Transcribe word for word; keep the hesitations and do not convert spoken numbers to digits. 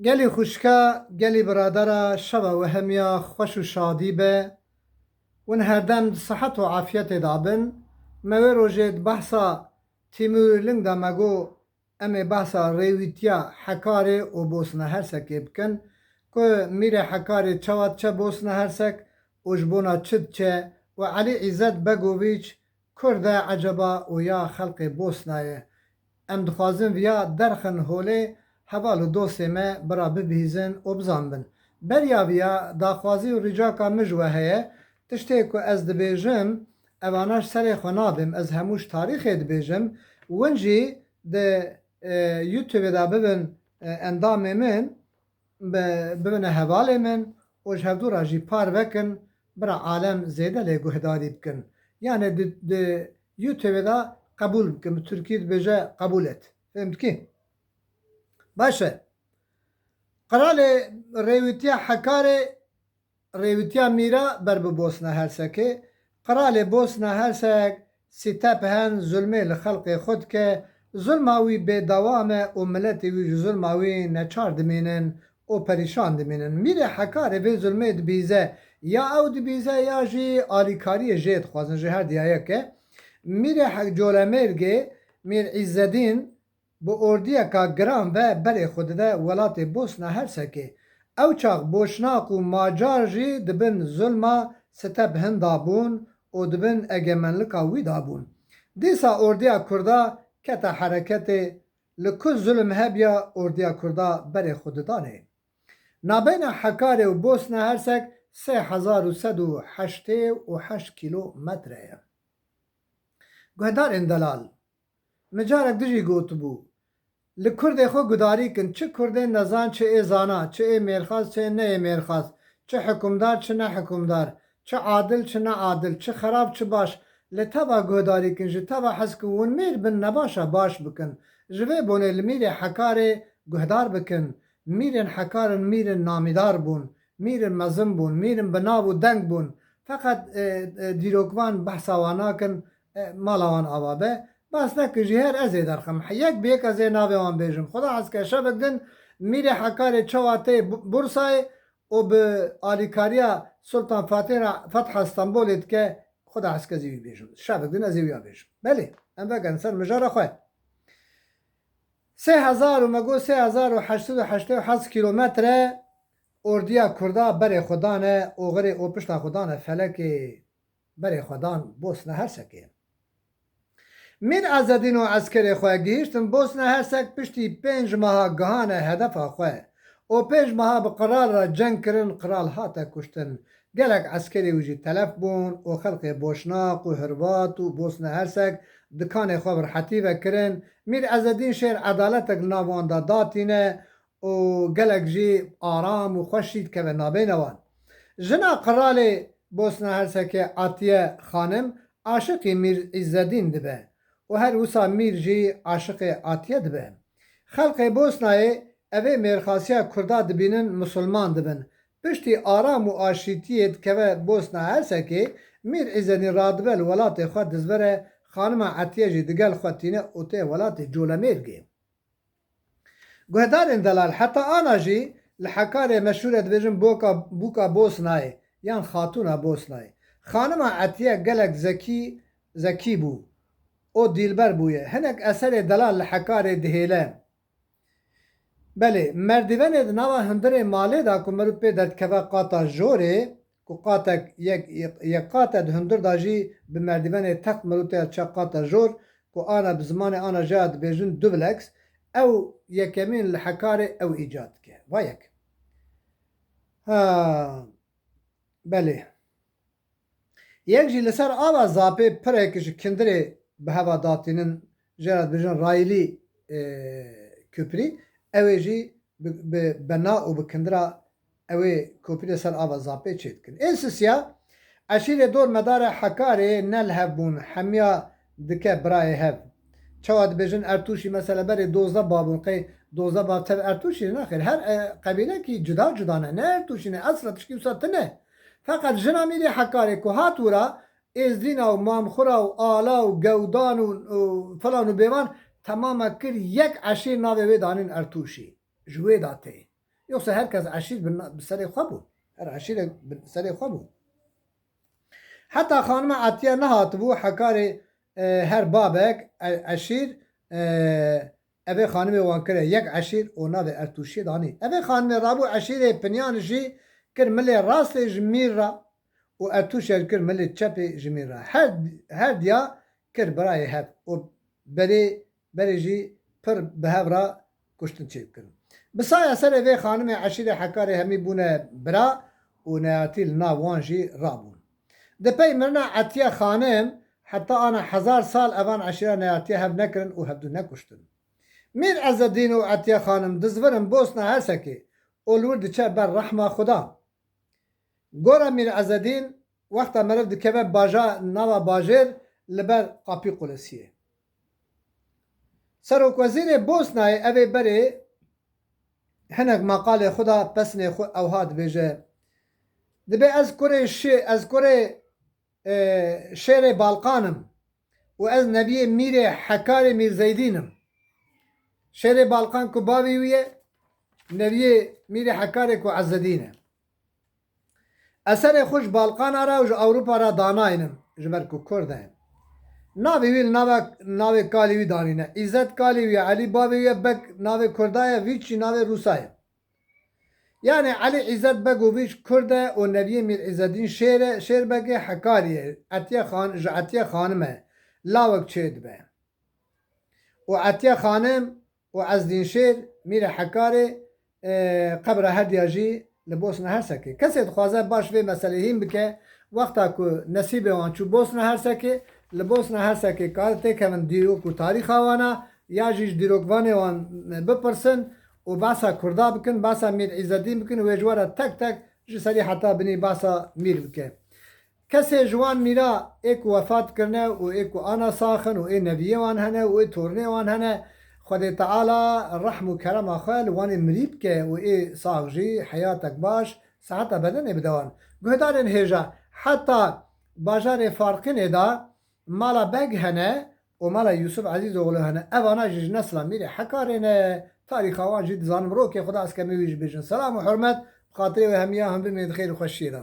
Gelî xwişka, gelî biradera, şeva we hemiya xweş û şadî be. Win herdem di sihet û afiyetê de bin. Me wê rojê di behsa Tîmûrî Ling de me got, em ê behsa rêwîtiya Hekarê û Bosna Hersekê bikin, ku Mîrê Hekarê çawa diçe Bosna Hersek û ji bona çi diçe û Elî Îzzet Begoviç Kurd e eceba û ya xelkê Bosnayê? Em dixwazin viya derxin holê, heval û dostê me bira bibihîzin û bizanbin. Beriya viya daxwazî û rîcaka min ji we heye, tiştê ku ez dibêjim, evana ji serê xwe nadêm, ez hemû ji tarîxê dibêjim, win jî di, e, YouTube-ê de bibin, e, endamê min, bi-, bibine hevalê min û ji hevdû re jî parve kin, bira alem zêde lê guhdarî bikin. Yanê di, di YouTube-ê de qebûl bikin, bi tirkî dibêje qebûl et. Fêm dikî? Baş e. Qiralê rêwîtiya Hekarê, rêwîtiya Mîra ber bi Bosna Hersekê. Qiralê Bosna Hersek, Sîtep Hen zulmê li xelkê xwe dike, zulma wî bêdewam e û miletê wî ji zulma wî neçar dimînin û perîşan dimînin. Mîrê Hekarê vê zulmê dibîze, ya ew dibîze ya jî alîkariyê jê dixwazin, ji her diya yek e. Mîrê He-, Colemêrgê, Mîr Îzzedîn, bi ordiyeka giran ve berê xwe dide welatê Bosna Hersekê. Ew çax Boşnak û Macar jî di bin zulma Siteb Hinda bûn û di bin egemenlika wî de bûn. Dîsa ordiya Kurda kete hereketê, li ku zulm hebiya ordiya Kurda berê xwe didanê. Nabeyna Hekarê û Bosna Hersek sê hezar û sed û heştê û heşt kîlometre ye. Guhdarên delal, min carek dijî gotibû, li Kurdê xwe gudarî kin, çi Kurdên nezan, çi ê zana, çi ê mêrxas, çi ê neyê mêrxas, çi hikûmdar, çi ne hikûmdar, çi adil, çi ne adil, çi xerab, çi baş, lê teva guhdarî kin, ji teva hez kin, win mêr bin nebaşa baş bikin. Ji vê bonê li Mîrê Hekarê guhdar bikin. Mîrên Hekar in, mîrên namîdar bûn, mîrên mezin bûn, mîrên bi nav û deng bûn. Feqet, e, e, dîrokvan behsa wan nakin, e, mala wan ava be. Behs nekin jî, her ez ê derxim. Yek bi yek ez ê navê wan bêjim. Xuda hez ke şevek din Mîrê Hekarê çawa tê Bu-, Bursayê û bi alîkariya Sultan Fatih re Fetha Stenbolê dike, Xuda hez ke ez ê wî bêjim. Şevek din ez ê wîya bêjim. Belê, em vegerin ser mijara xwe. Sê hezar û me got sê hezar û heşt sed û heştê û heft kîlometre ordiya Kurda berê xwe dane, oxirê û pişta xwe dane felekê, berê xwe dan Bosna Hersekê. Mîr Ezedîn û eskerê xwe gihîştin Bosna Hersek, piştî pênc meha gihane hedefa xwe û pênc meha bi qral re ceng kirin, qral hate kuştin. Gelek eskerê wî jî telef bûn û xelkê Boşnak û Hirvat û Bosna Hersek dikanê xwe bi rehetî vekirin. Mîr Ezedîn şêr edaletek li nav wan de datîne û gelek jî aram û xweş jî dikeve nabeyna wan. Jina qiralê Bosna Hersekê Atiye Xanim aşiqî Mîr Îzzedîn dibe û her wisa Mîr jî aşiqê Atiye dibe. Xelkê Bosnayê evê mêrxasiya Kurda dibînin, misilman dibin. Piştî aram û aşîtiyê dikeve Bosna Hersekê, Mîr Îzzedîn radibe li welatê xwe dizvire, xanima Etiye jî digel xwe tîne û tê welatê Colemêrgê. Guhdarên delal, heta ana jî li Hekarê meşhûr e, dibêjin boka, bûka Bosnayê yan Xatûna Bosnayê. Xanima Etiye gelek zekî, zekî bû û dîlber bûye. Hinek eserê delal li Hekarê dihêle. Belê, merdîvenê di nava hundirê malê de ku mirov pê derdikeve qata jorê, ku qatek yek, yek, yek qat e, di hundir de jî bi merdîvenê text mirov tê diçe qata jor, ku ana bi zimanê ana jê ya dibêjin dubleks, ew yekemîn li Hekarê ew îcad dike. Va yek. Ha, belê. Yek jî li ser ava Zapê pirek ji kindirê bi heva datînin, jê re dibêjin rayîlî, e, köprü, ew ê jî bi, bi bena û bi kindira ew ê köprü li ser ava Zapê çêdikin. Ên sisiya, eşîrê dor medarê Hekarê ne li hev bûn, hemiya dike birayê hev. Çawa dibêjin Ertûşî, mesela berê dozdeh bav bûn, qey dozdeh bav tev Ertûşî ne? Nexêr, her, e, qebîlekî cuda cuda ne. Ne Ertûşî ne, esla tişkî wisa tune. Feqet jina Mîrê Hekarê ku hat wira, Êzdîna û Mamxura û Ala û Gewdan û, û filan û bêvan temama kir, yek eşîr navê wê danîn Ertûşî. Ji wê de tê. Yoksa her kes eşîr bi, bi serê xwe bû. Her eşîrek bi serê xwe bû. Heta xanima Etiye nehatibû Hekarê, e, her babek, e, eşîr, e, evê xanimê wan kire yek eşîr û navê Ertûşiyê danî. Evê xanimê rabû eşîrê Pinyan jî kir milê rastê ji mîr ra û Ertûşya kir milê çepê ji mîr ra. Her, her diya kir birayê hev û berê, berê jî pir bi hev ra kuştin çêkirin. Bi saya serê vê xanimê eşîrê Hekarê hemî bûne bira û neyatî li nav wan jî rabûn. Di pey mirina Etiye xanim heta ana hezar sal evan eşîra neyatiye hev nekirin û hevdû nekuştin. Mîr Ezedîn û Etiye xanim dizvirin Bosna Hersekê û li wir diçe ber rehma Xuda. Gora Mîr Ezedîn, wexta meriv dikeve baja-, nava bajêr, li ber Kapî Qulesiyê. Serokwezîrê Bosnayê evê berê hinek maqalê xwe da pesnê xwe ewha dibêje: Dibê ez kurê şê-, ez kurê, e, şêrê Balqan im û ez neviyê Mîrê Hekarê Mîr Zeydîn im. Şêrê Balqan ku bavê wî ye, neviyê Mîrê Hekarê ku Ezedîn e. Ez serê xwe ji Balqana re û ji Ewropa re danayînim, ji ber ku Kurd e. Navê wî li nava, navê kalê wî danîne. Îzzet kalê wî ye, Elî bavê wî ye, Beg navê Kurda ye, Vîç jî navê Rûsa ye. Yanî Elî Îzzet Beg û Vîç Kurd e û neviyê Mîr Îzzedîn Şêr e, Şêr Begê Hekarî ye. Etiye Xan-, ji Etiye Xanim e. Lawek çê dibe. Û Etiye Xanim û Ezdîn Şêr, Mîrê Hekarê, e, qebra herdiya jî li Bosna Hersekê. Kesê dixwaze baş vê meselê hîn bike, wexta ku nesîbê wan çû Bosna Hersekê, li Bosna Hersekê kare têkevin dîrok û tarîxa wan a, ya jî ji dîrokvanê wan bipirsin û behsa Kurda bikin, behsa Mîr Îzedîn bikin û wê ji we re tek tek ji serî heta binî behsa Mîr bike. Kesê ji wan mîra ê ku wefat kirine û ê ku ana sax in û ê neviyê wan hene û ê tornê wan hene, Xwedê Teala rehm û kerema xwe li wanê mirî bike û ê sax jî heyatek baş, seheta bedenê bide wan. Guhdarên hêja, heta bajarê Farqînê de mala Beg hene û mala Yûsif Ezîzoğlu hene. Evana jî ji nesla Mîrê Hekarê ne. Tarîxa wan jî dizanim. Rokê Xweda ez kemî wî jî bêjin. Selam û hurmet, bi xatirê we hemiya hûn bimînin di xêr û xweşiyê de.